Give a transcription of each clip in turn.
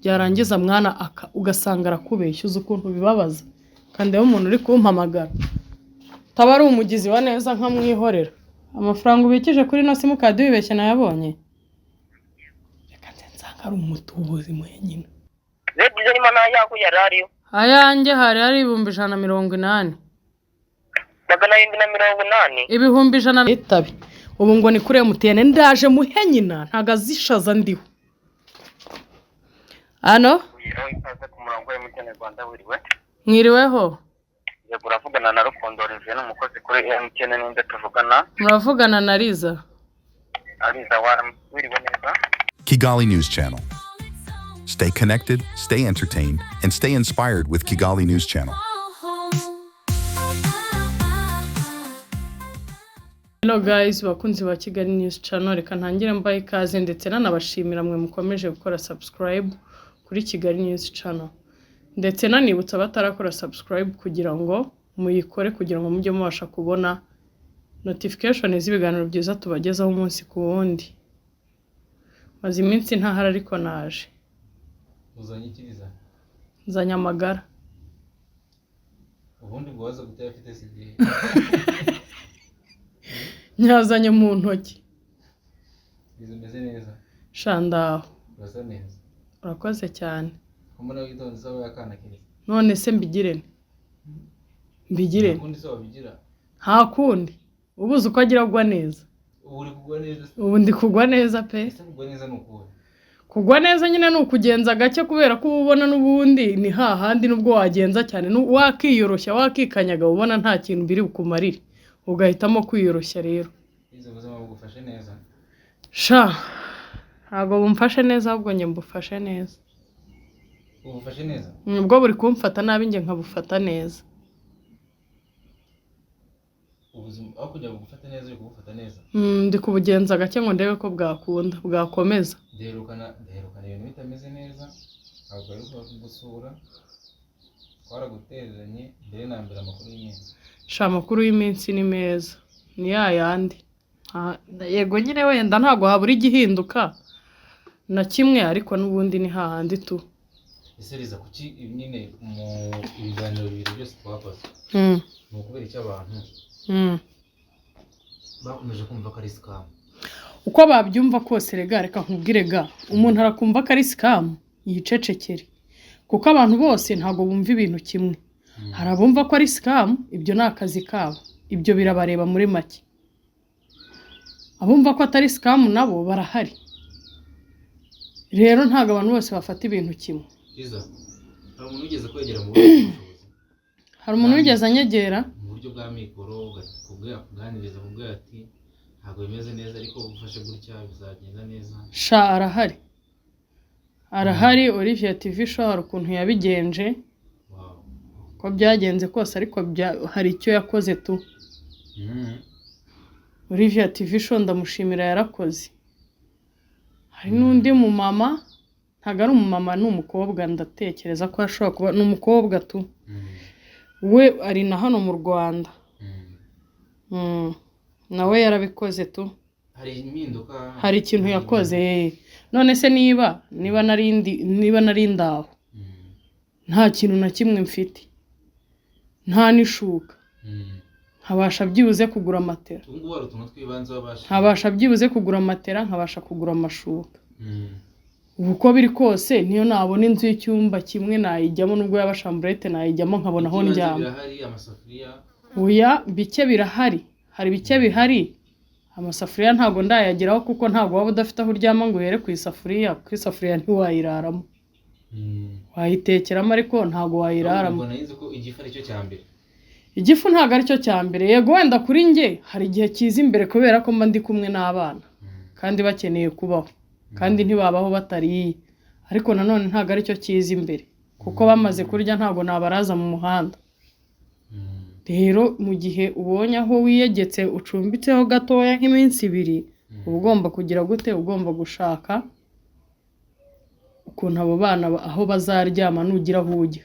Byarangiza mwana ugasanga arakubeshya. Uzi ukuntu bibabaza? Kandi rero umuntu uri kumpamagara taba ari umugizi wa neza nkamwihorera. Amafaranga ubikije kuri ino simukadi wibeshye nayabonye, reka nze nsanga ari umutubuzi mwenyine. Urebye niba nta yari ariyo. Ayanjye hari hari 180,000. 780? 100,000 itabi. Ubu ngo ni kuri MTN, ndaje muhe nyina, ntago azishaza ndiho hano. Ikaze ku murongo wa MTN Rwanda, wiriwe? Mwiriweho. Yego, uravugana na Rukundo Olivier, ni umukozi kuri MTN. Ninde tuvugana? Muravugana na Liza. Ariza, wiriwe neza? Kigali News Channel. Stay connected, stay entertained, and stay inspired with Kigali News Channel. Hello guys, bakunzi ba Kigali News Channel, reka ntangire mbahe ikaze ndetse nanabashimira mwe mukomeje gukora subscribe kuri Kigali News Channel, ndetse nanibutsa abatarakora subscribe kugira ngo muyikore, kugira ngo mujye mubasha kubona notification z'ibiganiro byiza tubagezaho umunsi ku wundi. Maze iminsi ntahari ariko naje. Uzanye ikiriza? Nzanye amagara. Ubundi ngo waza gutera afite sigihe. Nyazanye mu ntoki. Izo umeze neza? Shandaho. Urasa neza. Urakoze cyane. Kumara witonze isaba y'akana keza. None se mbigire nte? Mbigire nte? Ukundi se wabigira? Nta kundi, ubuze uko agira agwa neza. Ubu uri kugwa neza se? Ubu ndi kugwa neza pe. Ese kugwa neza ni ukuhe? Kugwa neza nyine ni ukugenza gake, kubera ko uba ubona n'ubundi ni hahandi, nubwo wagenza cyane wakiyoroshya, wakikanyaga, uba ubona nta kintu biri bukumarire, ugahitamo kwiyoroshya rero. Izo buzima bugufashe neza? Sha, ntabwo bumfashe neza, ahubwo njye mbufashe neza. Ubufashe neza? Ubwo buri kumfata nabi, njye nkabufata neza. Ubuzima aho kugira ngo bugufate neza, uri kubufata neza? Ndi kubugenza gake ngo ndebe ko bwakunda, bwakomeza. Duherukana ibintu bitameze neza, ntabwo wari kugusura, twaragutereranye. Mbere na mbere, amakuru y'iminsi? Sha, amakuru y'iminsi ni meza, ni ya yandi. Ah, yego nyine, wenda ntabwo habura igihinduka na kimwe, ariko n'ubundi ni hahandi tu. Ese Liza, kuki nyine mu ibiganiro bibiri byose twakoze, ni ukubera icyo abantu bakomeje kumva ko ari scam? Uko babyumva kose rega, reka nkubwire ga, umuntu arakumva ko ari scam yicecekere, kuko abantu bose ntabwo bumva ibintu kimwe. Hari abumva ko ari scam, ibyo ni akazi kabo, ibyo birabareba muri make. Abumva ko atari scam nabo barahari. Rero ntabwo abantu bose bafata ibintu kimwe. Liza, hari umuntu wigeze kwegera mu buryo bw'ubushobozi? Hari umuntu wigeze anyegera? Mu buryo bwa mikoro, kuganiriza, kubwira ati ntabwo bimeze neza, ariko ufashe gutya bizagenda neza. Sha, arahari, arahari. Olivier TV Show hari ukuntu yabigenje. Uko byagenze kose ariko hari icyo yakoze tu. Olivier TV Show ndamushimira, yarakoze. Hari n'undi mumama, ntabwo ari umumama, ni umukobwa, ndatekereza ko ashobora kuba ni umukobwa tu. We ari na hano mu Rwanda. Nawe yarabikoze tu. Hari impinduka. Hari ikintu yakoze. None se niba nari ndaho, nta kintu na kimwe mfite, nta n'ishuka, nkabasha byibuze kugura matera. Ubu ngubu hari utuntu tw'ibanze wabasha. Nkabasha byibuze kugura matera, nkabasha kugura amashuka. Ubu uko biri kose, niyo nabona inzu y'icyumba kimwe nayijyamo, nubwo yaba chambrette nayijyamo, nkabona aho Iby'ibanze ndyama. birahari, amasafuriya? Oya, bike birahari, hari bike bihari. Amasafuriya ntabwo ndayageraho, kuko ntabwo waba udafite aho uryama ngo uhere ku isafuriya, kuko isafuriya ntiwayiraramo. Wayitekeramo ariko ntabwo wayiraramo. Ubwo nari nzi ko igifu aricyo cya mbere. Igifu ntabwo aricyo cya mbere. Yego wenda kuri njye hari igihe kiza imbere, kubera ko mba ndi kumwe n'abana kandi bakeneye kubaho, kandi ntibabaho batariye, ariko nanone ntabwo aricyo kiza imbere, kuko bamaze kurya ntabwo nabaraza mu muhanda. Rero mu gihe ubonye aho wiyegetse, ucumbitseho gatoya nk'iminsi 2, uba ugomba kugira gute? Ugomba gushaka ukuntu abo bana aho bazaryama, nugira aho ujya,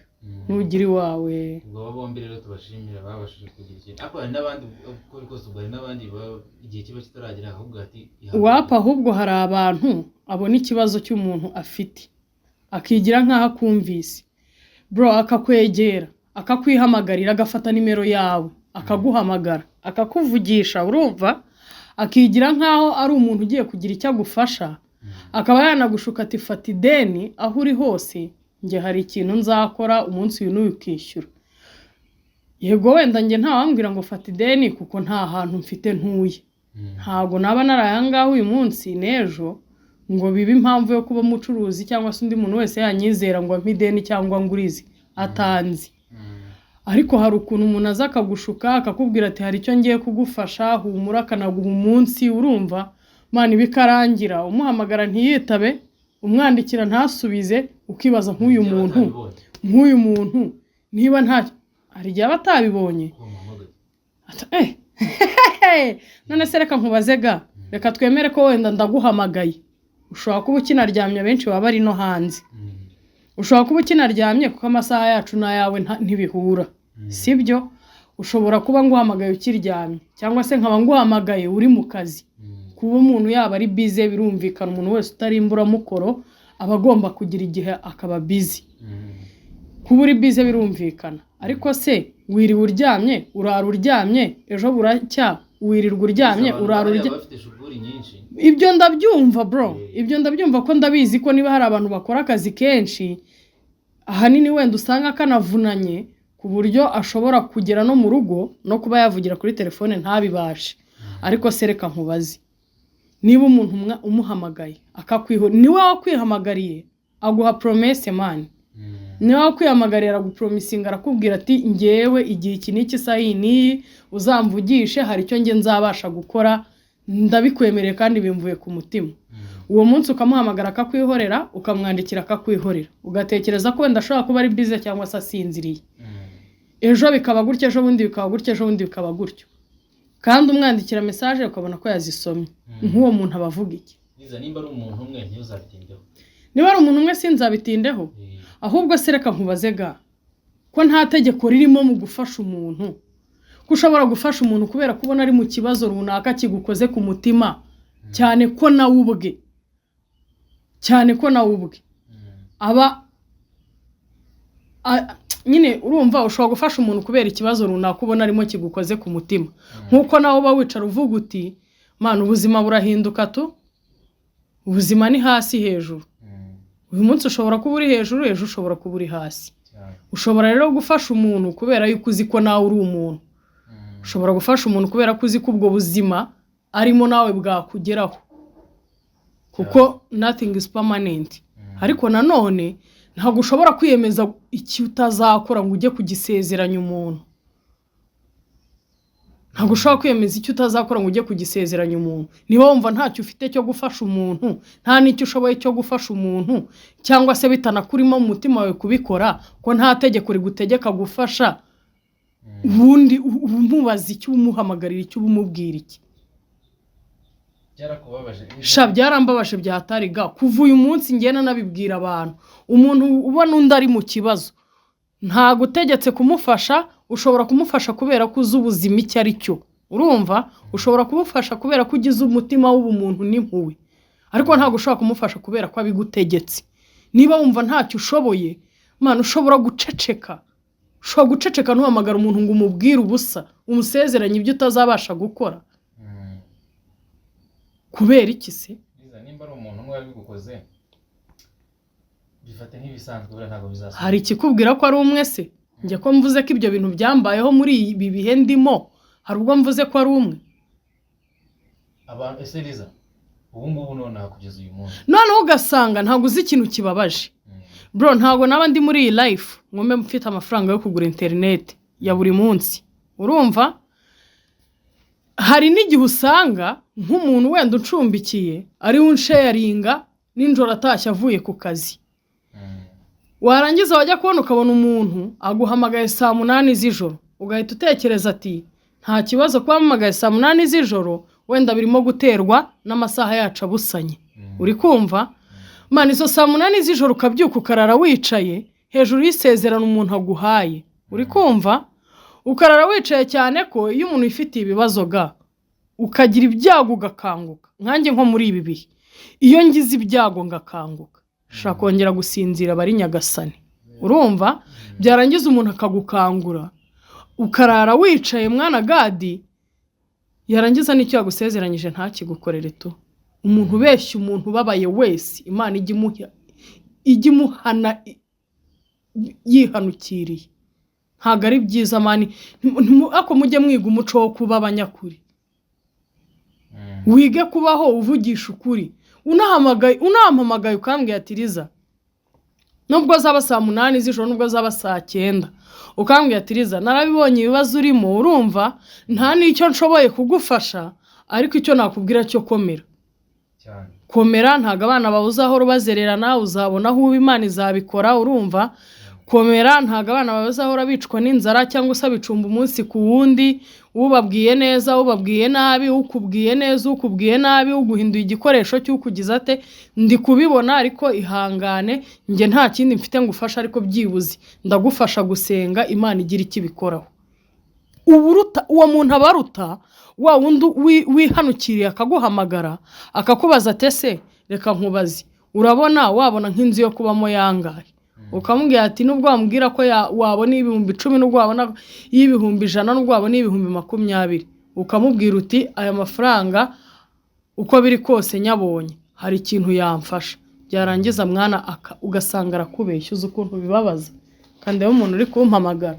nugira iwawe. Ubwo abo bombi rero tubashimira, babashije kugira ikintu, ariko hari n'abandi, uko biri kose, ubwo hari n'abandi igihe kiba kitaragera, ahubwo ati ihangane. Wapa, ahubwo hari abantu abona ikibazo cy'umuntu afite. Akigira nk'aho akumvise, bro, akakwegera, akakwihamagarira, agafata nimero yawe, akaguhamagara, akakuvugisha, urumva, akigira nk'aho ari umuntu ugiye kugira icyo agufasha, akaba yanagushuka ati: "Fata ideni aho uri hose, njye hari ikintu nzakora umunsi uyu n'uyu ukishyura." Yego, wenda njye ntawambwira ngo fata ideni, kuko nta hantu mfite ntuye. Ntabwo naba naraye aha ngaha uyu munsi n'ejo ngo bibe impamvu yo kuba umucuruzi cyangwa se undi muntu wese yanyizera ngo ampe ideni cyangwa ngurize atanzi. Ariko hari ukuntu umuntu aza akagushuka, akakubwira ati: "Hari icyo ngiye kugufasha, humura," akanaguha umunsi, urumva, man, bikarangira umuhamagara ntiyitabe, umwandikira ntasubize, ukibaza nk'uyu Igihe muntu, batabibonye, nk'uyu muntu niba nta, hari igihe aba atabibonye. ko bamuhamagaye. None se reka nkubaze ga, reka twemere ko wenda ndaguhamagaye, ushobora kuba ukinaryamye, abenshi baba bari no hanze. Ushobora kuba ukinaryamye kuko amasaha yacu n'ayawe ntibihura, sibyo? Ushobora kuba nguhamagaye ukiryamye, cyangwa se nkaba nguhamagaye uri mu kazi. Kuba umuntu yaba ari busy birumvikana, umuntu wese utari imburamukoro aba agomba kugira igihe akaba busy. Kuba uri busy birumvikana, ariko se wiriwe uryamye, urara uryamye, ejo buracya wirirwa uryamye, Abantu urara bariya uryamye. bafite shuguri nyinshi. Ibyo ndabyumva, bro, ibyo ndabyumva, ko ndabizi ko niba hari abantu bakora akazi kenshi, ahanini wenda usanga kanavunanye ku buryo ashobora kugera no mu rugo no kuba yavugira kuri telefone ntabibashe. Ariko se reka nkubaze, niba umuntu umuhamagaye akakwiho, niwe wakwihamagariye aguha promesse, man, niwe wakwihamagariye aragupromisinga, arakubwira ati: "Ngewe igihe iki n'iki, isaha iyi n'iyi uzamvugishe, hari icyo nge nzabasha gukora, ndabikwemereye kandi bimvuye ku mutima." Uwo munsi ukamuhamagara akakwihorera, ukamwandikira akakwihorera, ugatekereza ko wenda ashobora kuba ari busy cyangwa se asinziriye. Ejo bikaba gutyo, ejo bundi bikaba gutyo, ejo bundi bikaba gutyo, kandi umwandikira message ukabona ko yazisomye. Nk'uwo muntu aba avuga iki? Niza nimba ari umuntu umwe, ntuzabitindeho. Niba ari umuntu umwe sinzabitindeho. Ahubwo se reka nkubaze ga, ko nta tegeko ririmo mu gufasha umuntu, ko ushobora gufasha umuntu kubera ko ubona ari mu kibazo runaka kigukoze ku mutima, cyane ko nawe ubwe aba nyine, urumva, ushobora gufasha umuntu kubera ikibazo runaka ubona arimo kigukoze ku mutima, nk'uko nawe uba wicara uvuga uti: "Man, ubuzima burahinduka tu, ubuzima ni hasi hejuru. Uyu munsi ushobora kuba uri hejuru, ejo ushobora kuba uri hasi." Ushobora rero gufasha umuntu kubera yuko uzi ko nawe uri umuntu. Ushobora gufasha umuntu kubera ko uzi ko ubwo buzima arimo nawe bwakugeraho, kuko nothing is permanent. Ariko nanone ntabwo ushobora kwiyemeza icyo utazakora ngo ujye kugisezeranya umuntu. Ntabwo ushobora kwiyemeza icyo utazakora ngo ujye kugisezeranya umuntu. Niba wumva ntacyo ufite cyo gufasha umuntu, nta n'icyo ushoboye cyo gufasha umuntu, cyangwa se bitanakurimo mu mutima wawe kubikora, ko nta tegeko rigutegeka gufasha, ubundi uba umubaza icyo, umuhamagarira icyo, uba umubwira iki? Byarakubabaje? Sha, byarambabaje byatariga. Kuva uyu munsi ngenda nabibwira abantu: umuntu ubona undi ari mu kibazo, ntabwo utegetse kumufasha. Ushobora kumufasha kubera ko uzi ubuzima icyo ari cyo, urumva, ushobora kumufasha kubera ko ugize umutima w'ubumuntu n'impuhwe, ariko ntabwo ushobora kumufasha kubera ko abigutegetse. Niba wumva ntacyo ushoboye, man, ushobora guceceka. Ushobora guceceka, ntuhamagara umuntu ngo umubwire ubusa, umusezeranye ibyo utazabasha gukora. Kubera iki se? Liza, nimba ari umuntu umwe wabigukoze, bifate nk'ibisanzwe, buriya ntabwo bizasubira. Hari ikikubwira ko ari umwe se? Njye ko mvuze ko ibyo bintu byambayeho muri ibi bihe ndimo, hari ubwo mvuze ko ari umwe? Abantu ese Liza, ubu ngubu nonaha kugeza uyu munsi? Noneho ugasanga ntabwo uzi ikintu kibabaje, bro. Ntabwo naba ndi muri iyi life ngo mbe mfite amafaranga yo kugura interineti ya buri munsi, urumva. Hari n'igihe usanga nk'umuntu wenda uncumbikiye ariwe unsharinga nijoro atashye avuye ku kazi, warangiza wajya kubona ukabona umuntu aguhamagaye saa 8 z'ijoro, ugahita utekereza ati: "Nta kibazo kuba ampamagaye saa 8 z'ijoro, wenda birimo guterwa n'amasaha yacu abusanye." Uri kumva, man, izo saa 8 z'ijoro ukabyuka ukarara wicaye hejuru y'isezerano umuntu aguhaye, uri kumva, ukarara wicaye, cyane ko iyo umuntu yifitiye ibibazo ga, ukagira ibyago ugakanguka, nkanjye nko muri ibi bihe iyo ngize ibyago ngakanguka. Ushobora kongera gusinzira aba ari nyagasani, urumva? Byarangiza umuntu akagukangura, ukarara wicaye mwana Gadi, yarangiza n'icyo yagusezeranyije ntakigukorere tu. Umuntu ubeshya umuntu ubabaye wese, Imana ijya imuhana yihanukiriye. Ntabwo ari byiza man, ariko mujye mwiga umuco wo kuba abanyakuri. Wige kubaho uvugisha ukuri. Unahamagaye ukambwira ati Liza, nubwo zaba saa 8 z'ijoro, nubwo zaba saa 9, ukambwira ati Liza, narabibonye ibibazo urimo, urumva nta n'icyo nshoboye kugufasha, ariko icyo nakubwira cyo komera. Cyane. Komera, ntabwo abana bawe uzahora ubazererana, uzabona aho uba, Imana izabikora, urumva? Komera, ntabwo abana bawe bazahora bicwa n'inzara cyangwa se bicumba umunsi ku wundi, ubabwiye neza, ubabwiye nabi, ukubwiye neza, ukubwiye nabi, uguhinduye igikoresho cy'ukugize ate, ndi kubibona, ariko ihangane, njye nta kindi mfite ngufasha, ariko byibuze ndagufasha gusenga Imana igira icyo ibikoraho. Uburuta uwo muntu aba aruta wa wundi wihanukiriye akaguhamagara akakubaza ati ese reka nkubaze, urabona wabona nk'inzu yo kubamo yangahe? Ukamubwira ati nubwo wamubwira ko wabona 10,000, nubwo wabona 100,000, nubwo wabona 20,000, ukamubwira uti aya mafaranga uko biri kose nyabonye hari ikintu yamfasha. Byarangiza mwana ugasanga arakubeshya. Uzi ukuntu bibabaza? Kandi rero umuntu uri kumpamagara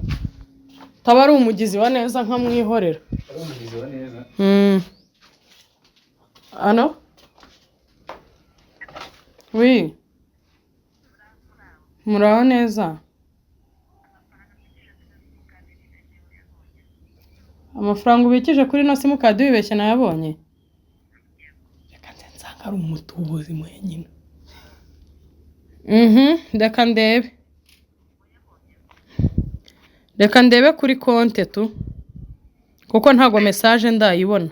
taba ari umugizi wa neza nkamwihorera. Ari umugizi wa neza. Ano? Oui. Muraho neza. Amafaranga ubikije kuri ino simukadi wibeshye nayabonye? Reka nze nsanga ari umutubuzi mwenyine. Reka ndebe. Reka ndebe kuri konte tu. Kuko ntago message ndayibona.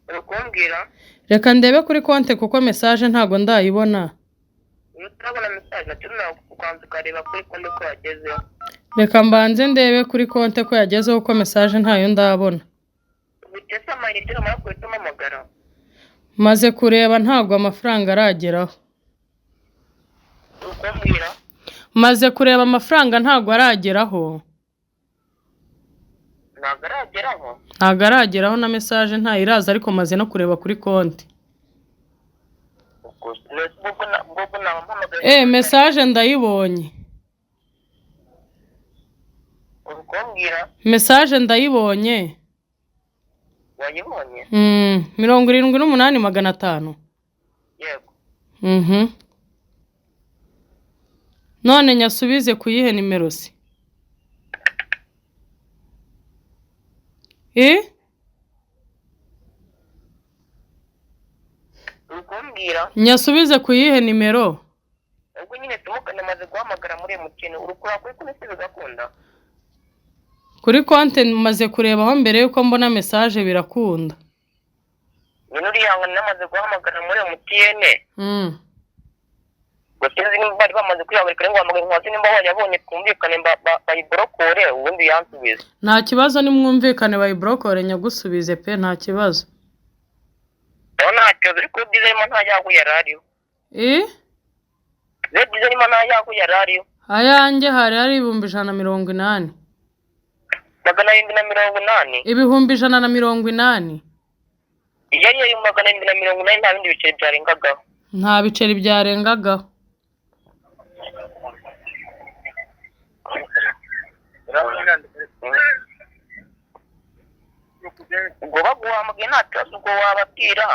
Uri kumbwira? Reka ndebe kuri konte kuko message ntago ndayibona. Iyo utarabona message ati ukanza ukareba kuri konti ko yagezeho. Reka mbanze ndebe kuri konte ko yagezeho kuko message ntayo ndabona. Ubutese amayinite numara guhita umpamagara. Maze kureba ntago amafaranga arageraho. Uri kumbwira? Maze kureba amafaranga ntago arageraho. Ntabwo arageraho? Ntago arageraho na message ntayiraza, ariko maze no kureba kuri konti. Ubwo nabampamagaye. Message ndayibonye. Uri kumbwira? Message ndayibonye. Wayibonye? 78,500. Yego. None nyasubize ku yihe nimero se? Uri kumbwira? Nyasubize ku yihe nimero? Ubwo nyine tumuka namaze guhamagara muri MTN, uri kureba kuri konti bigakunda? Kuri konti maze kurebaho mbere yuko mbona message birakunda. Nyine urihangana, namaze guhamagara muri MTN. Ngo sinzi nimba bari bamaze kwihagarika, ngo hamagare nkubaze nimba wayabonye twumvikane bayiborokore ubundi yansubize. Nta kibazo, nimwumvikane bayiborokore nyagusubize pe, nta kibazo. Aho nta kibazo, ariko byiza arimo nta yago yari ariho. Biba byiza arimo nta yago yari ariho. Ayanjye hari 180,000. 780? 180,000. Iyo ari yo 780, nta bindi biceri byarengagaho? Nta biceri byarengagaho. Ubwo baguhamagaye nta kibazo, ubwo wababwira.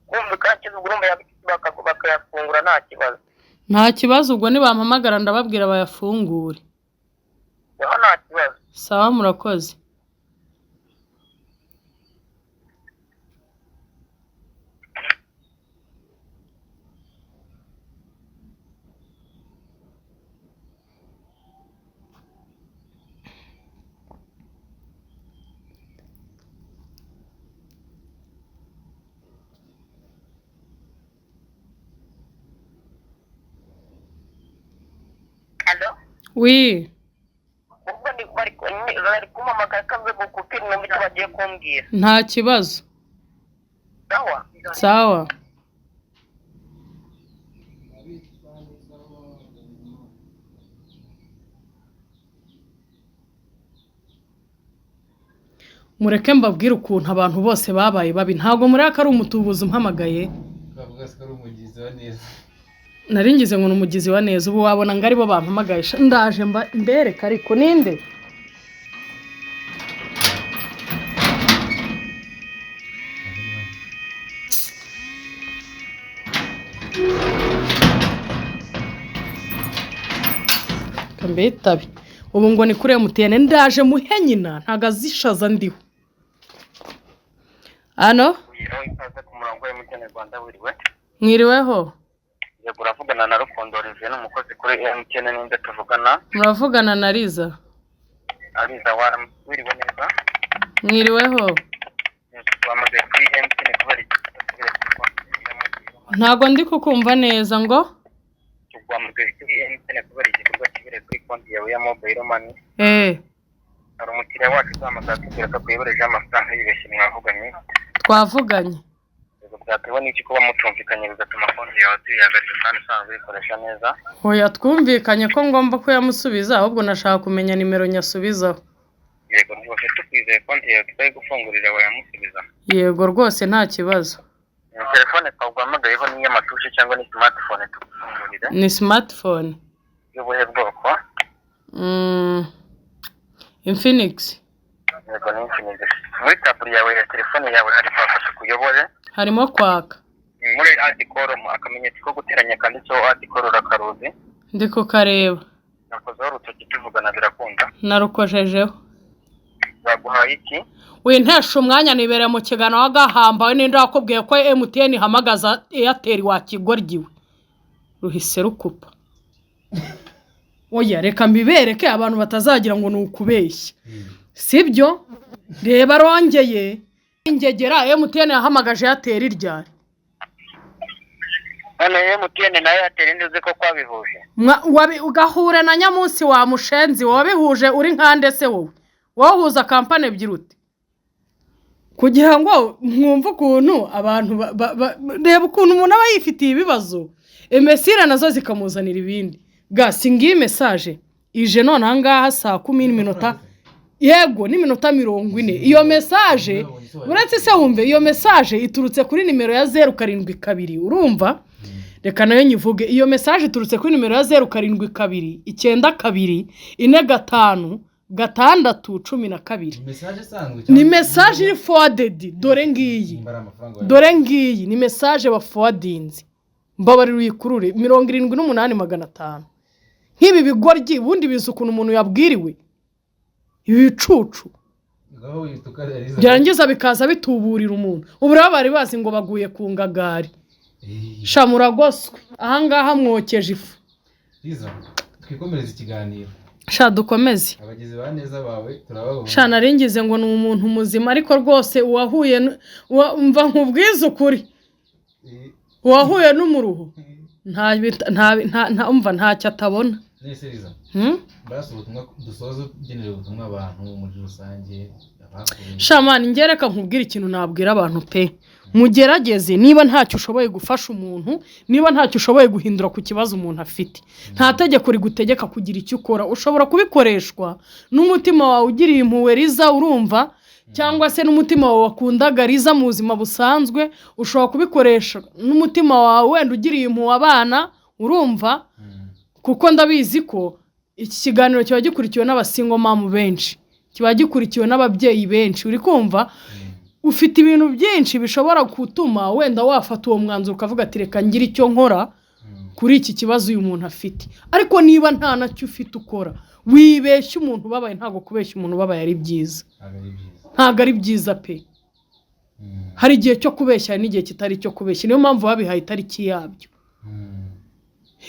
Kumvikana kibazo, ubwo urumva bakayafungura nta kibazo. Nta kibazo, ubwo nibampamagara ndababwira bayafungure. Aho nta kibazo. Sawa, murakoze. Allo? Oui. Ubwo bari kumpamagara ko nze gukupira numva icyo bagiye kumbwira. Nta kibazo. Sawa? Sawa. Mureke mbabwire ukuntu abantu bose babaye babi. Ntabwo muri aka ari umutubuzi umpamagaye. Twavuga se ko ari umugizi wa neza? Nari ngize ngo ni umugizi wa neza. Ubu wabona ngo aribo bampamagaye. Sha, ndaje mbereka. Ariko ninde? Reka mbitabe. Ubu ngo ni kuri MTN. Ndaje muhe nyina, ntago azishaza ndiho hano. Wiriwe, ikaze ku murongo wa MTN Rwanda, wiriwe. Mwiriweho. Yego, uravugana na Rukundo Olivier, ni umukozi kuri MTN. Ninde tuvugana? Muravugana na Liza. Ariza, wiriwe neza. Mwiriweho. Twamaze kuri MTN kubera igikorwa Ntago ndi kukumva neza ngo. Tuguhamagaye kuri MTN kubera igikorwa kibereye kuri konti yawe ya mobile money. Hari umukiriya wacu uzahamagara atubwira ko akuyoberejeho amafaranga yibeshye. Mwavuganye? Twavuganye. Yego, byatewe n'iki kuba mutumvikanye bigatuma konti yawe tuyihagarika kandi usanzwe uyikoresha neza? Oya, twumvikanye ko ngomba kuyamusubiza, ahubwo nashaka kumenya nimero nyasubizaho. Yego rwose, tukwizeye konti yawe tukayigufungurira wayamusubiza. Yego rwose, nta kibazo. Ni telefone twaguhamagayeho ni iy'amatushe cyangwa ni smartphone tugufungurire? Ni smartphone. Y'ubuhe bwoko? Infinix. Yego, ni Infinix. Muri taburo yawe ya telefone yawe hari kwafasha kuyobore? Harimo kwaka. Muri add call, akamenyetso ko guteranya kanditseho add call, urakaruzi? Ndi kukareba. Nakozeho urutoki tuvugana, birakunda? Narukojejeho. Baguhaye iki? Wintesha umwanya, nibereye mu kiganiro wagahambawe. Ninde wakubwiye ko MTN ihamagaza Airtel? Wakigoryiwe, ruhise rukupa. Oya, reka mbibereke abantu batazagira ngo ni ukubeshya. Sibyo, reba, rongeye ingegera. MTN yahamagaje Airtel ryari? None MTN na Airtel nduzi ko kwabihuje. Ugahura na nyamunsi wa mushenzi wabihuje. Uri nkande se wowe? Wowe uhuza kampani ebyiri ute? Kugira ngo mwumve ukuntu abantu reba ukuntu umuntu aba yifitiye ibibazo, emesire nazo zikamuzanira ibindi. Gasi ngiyi message ije none aha ngaha saa 10 n'iminota, yego, n'iminota 40. Iyo message, uretse se wumve, iyo message iturutse kuri nimero ya 072, urumva? Reka nayo nyivuge. Iyo message iturutse kuri nimero ya 0729256612. Ni message isanzwe? Ni message iri forwarded. Dore ngiyi. Nimba ari amafaranga. Dore ngiyi, ni message baforwardinze. Mbabarira uyikurure. 78,500. Nk'ibi bigoryi ubundi bizi ukuntu umuntu yabwiriwe? Ibi bicucu. Ngaho wituka Eliza. Byarangiza bikaza bituburira umuntu. Ubu rero bari bazi ngo baguye ku ngagari. Eh, Sha, muragoswe ahangaha, mwokeje ifu. Liza, twikomereze ikiganiro. Sha, dukomeze. Abagizi ba neza bawe turababona. Sha, naringize ngo ni umuntu muzima, ariko rwose uwahuye mva nkubwize ukuri, Eh, uwahuye n'umuruho nta umva ntacyo atabona. Nese Liza, Hmm? barasa ubutumwa dusoza, ugenera ubutumwa abantu muri rusange abakuye. Sha man, ngereka nkubwire ikintu nabwira abantu pe. Mugerageze, niba ntacyo ushoboye gufasha umuntu, niba ntacyo ushoboye guhindura ku kibazo umuntu afite, nta tegeko rigutegeka kugira icyo ukora. Ushobora kubikoreshwa n'umutima wawe ugiriye impuhwe Riza, urumva? Cyangwa se n'umutima wawe wakundaga Riza mu buzima busanzwe. Ushobora kubikoresha n'umutima wawe wenda ugiriye impuhwe abana, urumva? Kuko ndabizi ko iki kiganiro kiba gikurikiwe n'aba single mom benshi, kiba gikurikiwe n'ababyeyi benshi, uri kumva? Ufite ibintu byinshi bishobora gutuma wenda wafata uwo mwanzuro ukavuga ati: "Reka ngire icyo nkora kuri iki kibazo uyu muntu afite." Ariko niba nta nacyo ufite ukora, wibeshya umuntu ubabaye. Ntabwo kubeshya umuntu ubabaye ari byiza. Ntabwo ari byiza. Ntabwo ari byiza pe. Hari igihe cyo kubeshya, hari n'igihe kitari icyo kubeshya. Niyo mpamvu babihaye itariki yabyo.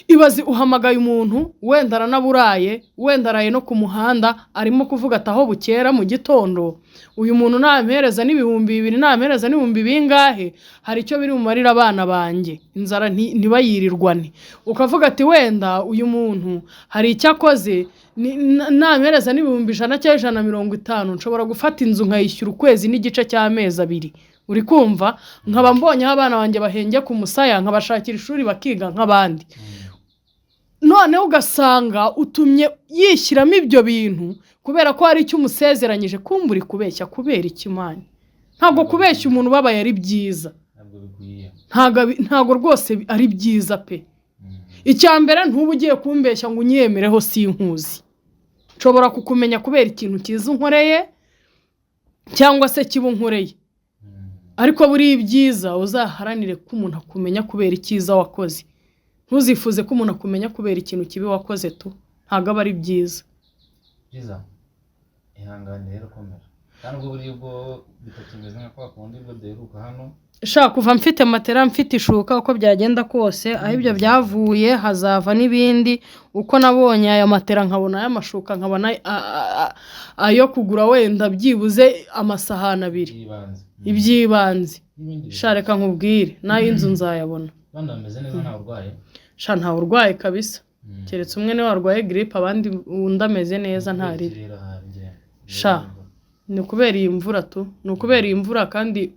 Ibaze uhamagaye umuntu, wenda aranaburaye, wenda araye no ku muhanda, arimo kuvuga ati: "Aho bukera mu gitondo uyu muntu nampereza n'2000, nampereza n'ibihumbi bingahe, hari icyo biri bumarire abana banjye, inzara ntibayirirwane." Ukavuga ati: "Wenda uyu muntu hari icyo akoze, nampereza n'100,000 cyangwa 150, nshobora gufata inzu nkayishyura ukwezi n'igice cy'amezi 2, uri kumva? Nkaba mbonye aho abana banjye bahenge ku musaya, nkabashakira ishuri bakiga nk'abandi." Noneho ugasanga utumye yishyiramo ibyo bintu kubera ko hari icyo umusezeranyije. Kumva uri kubeshya kubera iki, man? Ntabwo kubeshya umuntu ubabaye ari byiza. Ntabwo bikwiye. Ntabwo rwose ari byiza pe. Icya mbere, ntuba ugiye kumbeshya ngo unyemereho, sinkuzi. Nshobora kukumenya kubera ikintu cyiza unkoreye cyangwa se kiba unkoreye. Ariko buriya ibyiza, uzaharanire ko umuntu akumenya kubera icyiza wakoze. Ntuzifuze ko umuntu akumenya kubera ikintu kibi wakoze tu, ntabwo aba ari byiza. Byiza, ihangane rero, komera. Kandi ubwo buriya ubwo bitakimeze nka kwa kundi ubwo duheruka hano. Shaka kuva mfite matera, mfite ishuka, uko byagenda kose, aho ibyo byavuye hazava n'ibindi. Uko nabonye aya matera, nkabona ay'amashuka, nkabona ayo kugura wenda byibuze amasahani abiri. Iby'ibanze. Iby'ibanze. N'ibindi bintu. Sha, reka nkubwire, n'ay'inzu nzayabona. Abana bameze neza, ntawe urwaye? Sha, ntawe urwaye kabisa, keretse umwe niwe warwaye giripe. Abandi, undi ameze neza, ntarira. Rero ahari Sha. Ni ukubera iyi mvura tu, ni ukubera iyi mvura. Kandi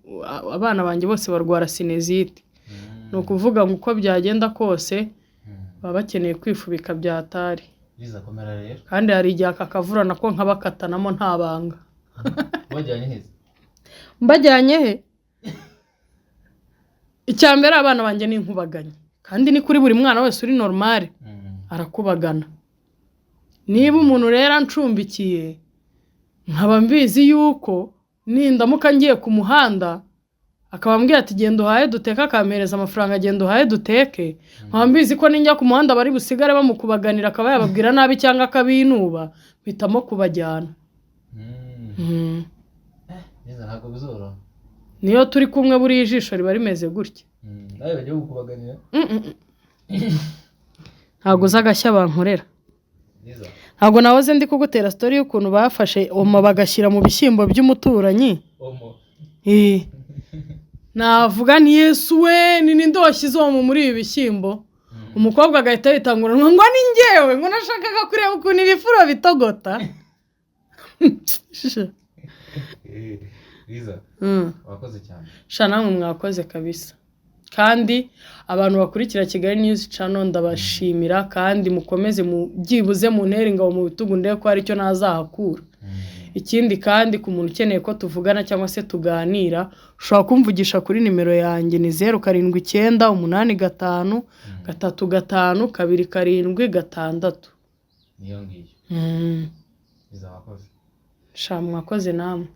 abana banjye bose barwara sinusite. Ni ukuvuga ngo uko byagenda kose baba bakeneye kwifubika byatari. Biza, komera rero. Kandi hari igihe aka kavura nako nkabakatanamo, nta banga. Wajyanye heza? Mbajyanye he? Icya mbere, abana banjye ni inkubaganyi, kandi ni kuri buri mwana wese uri normal arakubagana. Niba umuntu rero ancumbikiye, nkaba mbizi yuko nindamuka ngiye ku muhanda akaba ambwira ati: "Genda uhahe duteke," akampereza amafaranga, "Genda uhahe duteke," nkaba mbizi ko ninjya ku muhanda bari busigare bamukubaganira, akaba yababwira nabi cyangwa akabinuba, mpitamo kubajyana. Biza, ntabwo bizoroha. Niyo turi kumwe, buriya ijisho riba rimeze gutya. Nawe bagiye kukubaganira. Ntabwo uzi agashya bankorera. Biza. Ntabwo nahoze ndi kugutera story y'ukuntu bafashe omo bagashyira mu bishyimbo by'umuturanyi? Omo? Eh. Navuga nti: "Yesu we, ni ninde washyize omo muri ibi bishyimbo?" Umukobwa agahita yitanguranwa ngo: "Ni njyewe," ngo: "Nashakaga kureba ukuntu ibifuro bitogota." Biza, wakoze cyane. Sha, namwe mwakoze kabisa. Kandi abantu bakurikira Kigali News Channel ndabashimira, kandi mukomeze mu byibuze muntere ingabo mu bitugu, ndebe ko hari icyo nazahakura. Ikindi kandi, ku muntu ukeneye ko tuvugana cyangwa se tuganira, ushobora kumvugisha kuri nimero yanjye, ni 0798535276. Niyo ngiyo. Biza, wakoze. Sha, mwakoze namwe.